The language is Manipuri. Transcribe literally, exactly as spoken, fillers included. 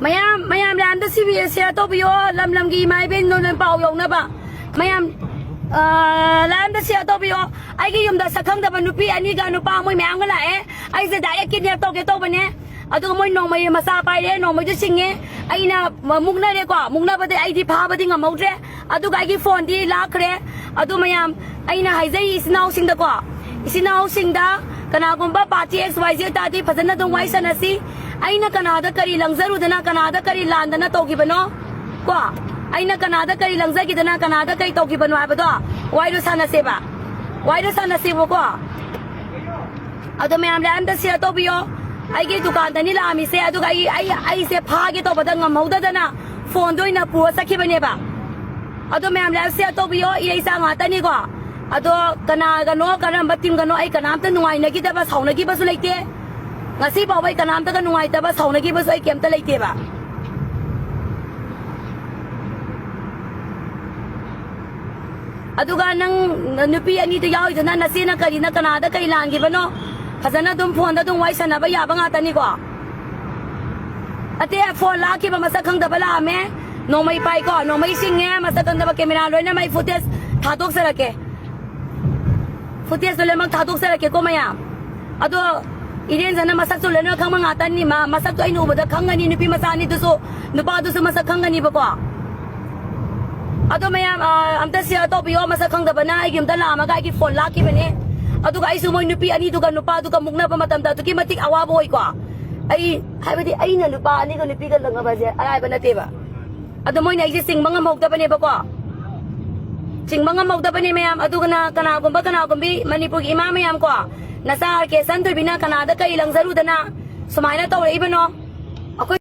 ꯃꯌꯥꯝ, ꯃꯌꯥꯝ ꯂꯥꯏꯝꯗ ꯁꯤ ꯕꯤ ꯑꯦꯁ ꯁꯤꯌꯔ ꯇꯧꯕꯤꯌꯣ, ꯂꯝ ꯂꯝꯒꯤ ꯏꯃꯥ ꯏꯕꯦꯟꯗꯣ ꯂꯣꯏ ꯄꯥꯎ ꯌꯧꯅꯕ꯫ ꯃꯌꯥꯝ, ꯑ, ꯂꯥꯏꯝꯗ ꯁꯤꯌꯔ ꯇꯧꯕꯤꯌꯣ꯫ ꯑꯩꯒꯤ ꯌꯨꯝꯗ ꯁꯛ ꯈꯪꯗꯕ ꯅꯨꯄꯤ ꯑꯅꯤꯒ ꯅꯨꯄꯥ ꯃꯣꯏ ꯃꯌꯥꯝꯒ ꯂꯥꯛꯑꯦ꯫ ꯑꯩꯁꯦ ꯗꯥꯏꯔꯦꯛ ꯀꯤꯗꯅꯦꯞ ꯇꯧꯒꯦ ꯇꯧꯕꯅꯦ꯫ ꯑꯗꯨꯒ ꯃꯣꯏ ꯅꯣꯡꯃꯩ ꯃꯆꯥ ꯄꯥꯏꯔꯦ, ꯅꯣꯡꯃꯩꯗꯨ ꯁꯤꯡꯉꯦ꯫ ꯑꯩꯅ ꯃꯨꯛꯅꯔꯦꯀꯣ, ꯃꯨꯛꯅꯕꯗꯤ ꯑꯩꯗꯤ ꯐꯥꯕꯗꯤ ꯉꯝꯍꯧꯗ꯭ꯔꯦ꯫ ꯑꯗꯨꯒ ꯑꯩꯒꯤ ꯐꯣꯟꯗꯤ ꯂꯥꯛꯈ꯭ꯔꯦ꯫ ꯑꯗꯨ ꯃꯌꯥꯝ, ꯑꯩꯅ ꯍꯥꯏꯖꯩ ꯏꯆꯤꯟ ꯏꯅꯥꯎꯁꯤꯡꯗꯀꯣ, ꯏꯆꯤꯟ ꯏꯅꯥꯎꯁꯤꯡꯗ ꯀꯅꯥꯒꯨꯝꯕ ꯄꯥꯔꯇꯤ ꯑꯦꯛꯁ ꯋꯥꯏ ꯖꯦꯗ ꯇꯥꯔꯗꯤ ꯐꯖꯅ ꯑꯗꯨꯝ ꯋꯥꯔꯤ ꯁꯥꯟꯅꯁꯤ꯫ ꯑꯩꯅ ꯀꯅꯥꯗ ꯀꯔꯤ ꯂꯪꯖꯔꯨꯗꯅ, ꯀꯅꯥꯗ ꯀꯔꯤ ꯂꯥꯟꯗꯅ ꯇꯧꯈꯤꯕꯅꯣ? ꯀꯣ? ꯑꯩꯅ ꯀꯅꯥꯗ ꯀꯔꯤ ꯂꯪꯖꯈꯤꯗꯅ, ꯀꯅꯥꯗ ꯀꯔꯤ ꯇꯧꯈꯤꯕꯅꯣ ꯍꯥꯏꯕꯗꯣ ꯋꯥꯔꯤꯗꯣ ꯁꯥꯟꯅꯁꯦꯕ꯫ ꯋꯥꯔꯤꯗꯣ ꯁꯥꯟꯅꯁꯦꯕꯀꯣ꯫ ꯑꯗꯣ ꯃꯌꯥꯝ ꯂꯥꯏꯝꯗ ꯁꯤꯌꯔ ꯇꯧꯕꯤꯌꯣ꯫ ꯑꯩꯒꯤ ꯗꯨꯀꯥꯟꯗꯅꯤ ꯂꯥꯛꯑꯝꯃꯤꯁꯦ, ꯑꯗꯨꯒ ꯑꯩ, ꯑꯩ, ꯑꯩꯁꯦ ꯐꯥꯒꯦ ꯇꯧꯕꯗ ꯉꯝꯍꯧꯗꯗꯅ ꯐꯣꯟꯗꯣ ꯑꯣꯏꯅ ꯄꯨꯔ ꯆꯠꯈꯤꯕꯅꯦꯕ꯫ ꯑꯗꯣ ꯃꯌꯥꯝ ꯂꯥꯏꯝ ꯁꯤꯌꯔ ꯇꯧꯕꯤꯌꯣ, ꯏꯔꯩꯆꯥ ꯉꯥꯛꯇꯅꯤꯀꯣ꯫ ꯑꯗꯣ ꯀꯅꯥꯒꯅꯣ, ꯀꯔꯝꯕ ꯇꯤꯝꯒꯅꯣ ꯑꯩ ꯀꯅꯥꯝꯇ ꯅꯨꯡꯉꯥꯏꯅꯈꯤꯗꯕ, ꯁꯥꯎꯅꯈꯤꯕꯁꯨ ꯂꯩꯇꯦ꯫ ꯉꯁꯤ ꯐꯥꯎꯕ ꯑꯩ ꯀꯅꯥꯝꯇꯒ ꯅꯨꯡꯉꯥꯏꯇꯕ, ꯁꯥꯎꯅꯈꯤꯕꯁꯨ ꯑꯩ ꯀꯩꯝꯇ ꯂꯩꯇꯦꯕ꯫ ꯑꯗꯨꯒ ꯅꯪ ꯅꯨꯄꯤ ꯑꯅꯤꯗꯨ ꯌꯥꯎꯔꯤꯗꯨꯅ ꯅꯆꯦꯅ ꯀꯔꯤꯅ ꯀꯅꯥꯗ ꯀꯔꯤ ꯂꯥꯟꯈꯤꯕꯅꯣ ꯐꯖꯅ ꯑꯗꯨꯝ ꯐꯣꯟꯗ ꯑꯗꯨꯝ ꯋꯥꯔꯤ ꯁꯥꯟꯅꯕ ꯌꯥꯕ ꯉꯥꯛꯇꯅꯤꯀꯣ꯫ ꯑꯇꯩ ꯐꯣꯟ ꯂꯥꯛꯈꯤꯕ ꯃꯁꯛ ꯈꯪꯗꯕ ꯂꯥꯛꯑꯝꯃꯦ, ꯅꯣꯡꯃꯩ ꯄꯥꯏꯀꯣ, ꯅꯣꯡꯃꯩ ꯁꯤꯡꯉꯦ, ꯃꯁꯛ ꯈꯪꯗꯕ ꯀꯦꯃꯦꯔꯥ ꯂꯣꯏꯅꯃꯛ ꯑꯩ ꯐꯨꯇꯦꯖ ꯊꯥꯗꯣꯛꯆꯔꯛꯀꯦ꯫ ꯐꯨꯇꯦꯖꯇꯣ ꯂꯣꯏꯅꯃꯛ ꯊꯥꯗꯣꯛꯆꯔꯛꯀꯦꯀꯣ ꯃꯌꯥꯝ꯫ ꯑꯗꯣ ꯏꯔꯦꯟꯖꯅ ꯃꯁꯛꯁꯨ ꯂꯣꯏꯅꯃꯛ ꯈꯪꯕ ꯉꯥꯛꯇꯅꯤ꯫ ꯃ-, ꯃꯁꯛꯇꯣ ꯑꯩꯅ ꯎꯕꯗ ꯈꯪꯒꯅꯤ ꯅꯨꯄꯤ ꯃꯆꯥ ꯑꯅꯤꯗꯨꯁꯨ, ꯅꯨꯄꯥꯗꯨꯁꯨ ꯃꯁꯛ ꯈꯪꯒꯅꯤꯕꯀꯣ꯫ ꯑꯗꯣ ꯃꯌꯥꯝ, ꯑ, ꯑꯝꯇ ꯁꯤꯌꯔ ꯇꯧꯕꯤꯌꯣ꯫ ꯃꯁꯛ ꯈꯪꯗꯕꯅ ꯑꯩꯒꯤ ꯑꯝꯇ ꯂꯥꯛꯑꯝꯃꯒ ꯑꯩꯒꯤ ꯐꯣꯟ ꯂꯥꯛꯈꯤꯕꯅꯦ꯫ ꯑꯗꯨꯒ ꯑꯩꯁꯨ ꯃꯣꯏ ꯅꯨꯄꯤ ꯑꯅꯤꯗꯨꯒ ꯅꯨꯄꯥꯗꯨꯒ ꯃꯨꯛꯅꯕ ꯃꯇꯝꯗ ꯑꯗꯨꯛꯀꯤ ꯃꯇꯤꯛ ꯑꯋꯥꯕ ꯑꯣꯏꯀꯣ꯫ ꯑꯩ, ꯍꯥꯏꯕꯗꯤ ꯑꯩꯅ ꯅꯨꯄꯥ ꯑꯅꯤꯒ ꯅꯨꯄꯤꯒ ꯂꯛꯅꯕꯁꯦ ꯑꯔꯥꯏꯕ ꯅꯠꯇꯦꯕ꯫ ꯑꯗꯣ ꯃꯣꯏꯅ ꯑꯩꯁꯦ ꯆꯤꯡꯕ ꯉꯝꯍꯧꯗꯕꯅꯦꯕꯀꯣ꯫ ꯆꯤꯡꯕ ꯉꯝꯍꯧꯗꯕꯅꯦ ꯃꯌꯥꯝ꯫ ꯑꯗꯨꯒꯅ ꯀꯅꯥꯒꯨꯝꯕ ꯀꯅꯥꯒꯨꯝꯕꯤ ꯃꯅꯤꯄꯨꯔꯒꯤ ꯏꯃꯥ ꯃꯌꯥꯝ ꯀꯣ, ꯅꯆꯥ ꯑꯥꯔ ꯀꯦ ꯁꯟꯊꯣꯏꯕꯤꯅ ꯀꯅꯥꯗ ꯀꯔꯤ ꯂꯪꯖꯔꯨꯗꯅ ꯁꯨꯃꯥꯏꯅ ꯇꯧꯔꯛꯏꯕꯅꯣ? ꯑꯩꯈꯣꯏ